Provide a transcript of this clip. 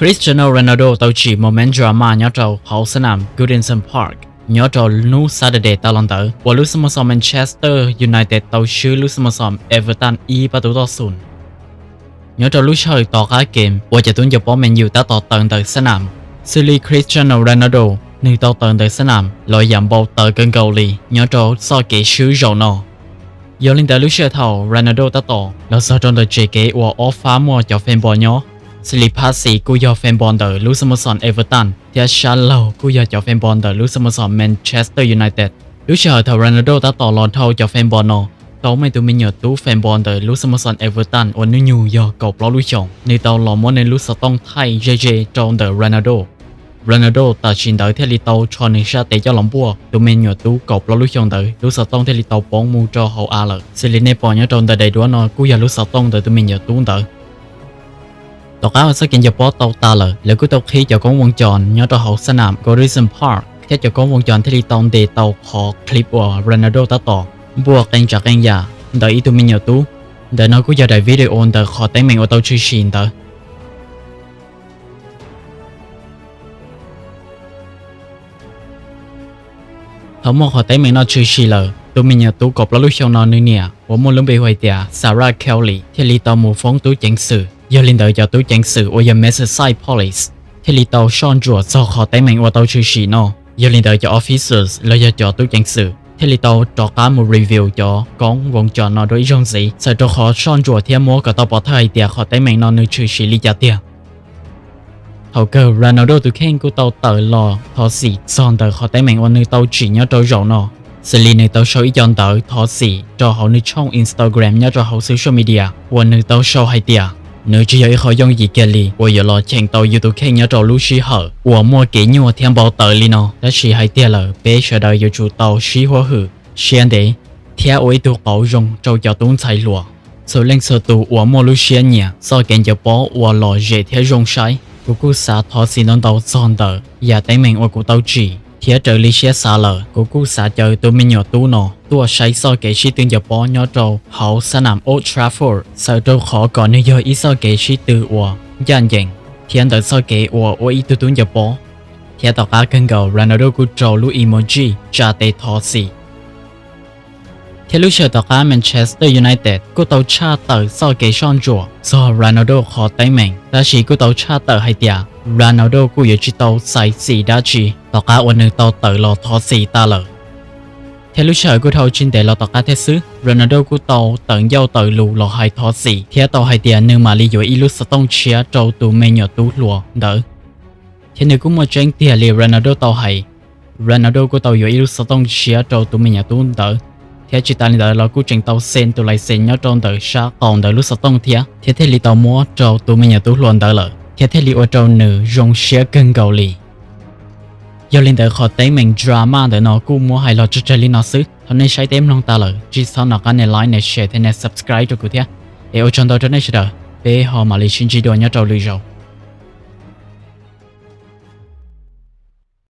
Cristiano Ronaldo tau tsim moment drama nyob rau hauv xab nam Goodison Park nyob rau hnub Saturday tas los ntawd uas lub xab mav xom Manchester United tau swb lub xab mav xom Everton ib pab tug toj xum. Nyob rau lub sij hawm tom qab game uas cov tub ncaws pob Man U tab tom tawm ntawm xab nam, xws li Cristiano Ronaldo nws tau tawm ntawm xab nam los yam npau taws kawg nkaus li nyob rau txoj kev swb zaum no. Yog li ntawd lub sij hawm thaum Ronaldo tab tom los txog rau ntawm tsev kev uas ob fab muaj cov fan npos nyob, xws li phab xis kuj yog fan npos ntawm lub xab mav xom Everton thiab sab laug kuj yog cov fan npos ntawm lub xab mav xom Manchester United. Lub sij hawm thaum Ronaldo tab tom los dhau cov fan npos no, tau muaj tus me nyuam tub fan npos ntawm lub xab mav xom Everton uas hnub nyoog yog kaum plaub lub xyoos, nws tau los muab nws lub xov tooj thaij ze ze rau ntawm Ronaldo. Ronaldo tam sim ntawd thiaj li tau rho nws sab tes coj los npuaj tus me nyuam tub kaum plaub lub xyoos ntawd, lub xov tooj thiaj li tau poob mus rau hauv av lawm. Xws li nej pom nyob rau ntawm daim duab no kuj yog lub xov tooj ntawm tus me nyuam tub ntawd. Tom qab uas txoj kev ncaws pob tau tas lawm, lawv kuj tau qhib cov koob voos cos nyob rau hauv xab nam Goodison Park thiab cov koob voos cos thiaj li tau ntes tau qhov clip uas Ronaldo tab tom npuaj qee tsav qee yam ntawm ib tug me nyuam tub. Ntawm no kuj yog daim video ntawm qhov teeb meem uas tau tshwm sim ntawd. Thaum muaj qhov teeb meem no tshwm sim lawm, tus me nyuam tub kaum plaub lub xyoo no nws niam uas muaj lub npe hu hais tias Sarah Kelly thiaj li tau mus foob tub ceev xwm. Yog li ntawd cov tub ceev xwm uas yog Merseyside Police thiaj li tau soj ntsuam txog qhov teeb meem uas tau tshwm sim no. Yog li ntawd cov officers los yog cov tub ceev xwm thiaj li tau rov qab mus review cov koob voos cos no dua ib zaug ntxiv, txhawm rau qhov soj ntsuam thiab muab kom tau pov thawj hais tias qhov teeb meem no nws tshwm sim li cas tiag. Thaum kawg Ronaldo tus kheej kuj tau tawm los thov txim txog ntawm qhov teeb meem uas nws tau tsim nyob rau zaum no, xws li nws tau sau ib co ntawv thov txim rau hauv nws tshooj Instagram nyob rau hauv social media uas nws tau sau hais tias nws tsis yog ib qho yooj yim kiag li uas yuav los cheem tau yus tus kheej nyob rau lub sij hawm uas muaj kev nyuaj thiab npau taws li no. Tab sis hais tiag lawm, peb sawv daws yuav tsum tau sib huab hwm siab ntev thiab ua ib tug qauv zoo rau cov tub ntxhais hluas. Txhua leej txhua tus uas muaj lub siab nyiam txoj kev ncaws pob uas lom zem thiab zoo saib, kuv kuj xav thov txim ntau ntau txog ntawm yam teeb meem uas kuv tau tsim, thiab raws li siab xav lawm kuv kuj xav caw tus me nyuam tub no tuaj saib txoj kev sib tw ncaws pob nyob rau hauv xab nam Old Trafford, txhawm rau qhov kom nws yog ib txoj kev sib tw uas ncaj ncees thiab ntawm txoj kev uas ua ib tug tub ncaws pob. Thiab tom qab kawg nkaus Ronaldo kuj rau lub emoji tsa tes thov txim. Thiab lub sij hawm tom qab Manchester United kuj tau tshaj tawm txoj kev soj ntsuam txog Ronaldo qhov teeb meem, tab sis kuj tau tshaj tawm hais tias Ronaldo kuj yuav tsis tau txais txim dab tsi tom qab uas nws tau tawm los thov txim tas lawm. Thiab lub sij hawm kuj dhau tsis ntev los tom qab thiab xwb, Ronaldo kuj tau tawm ncauj tawm lus los hais thov txim thiab tau hais tias nws mam li yuav ib lub xov tooj tshiab rau tus me nyuam tub hluas ntawd. Thiab nws kuj muaj tseeb tiag li Ronaldo tau hais. Ronaldo kuj tau yuav ib lub xov tooj tshiab rau tus me nyuam tub ntawd, thiab tsis tas li ntawd los kuj tseem tau xee tus lais xees nyob rau ntawm sab qaum ntawm lub xov tooj thiab, thiab thiaj li tau muab rau tus me nyuam tub hluas ntawd lawm, thiab thiaj li ua rau nws zoo siab kawg nkaus li. Yog li ntawd qhov teeb meem drama ntawm no kuj muab hais los tso tseg li no xwb. Thov nej saib teb mloog tas lawm tsis txhob nco qab nias like, nias share thiab nias subscribe rau kuv thiab. Es ua tsaug ntau rau nej sawv daws, peb ho mam li sib ntsib dua nyob rau lwm zaus.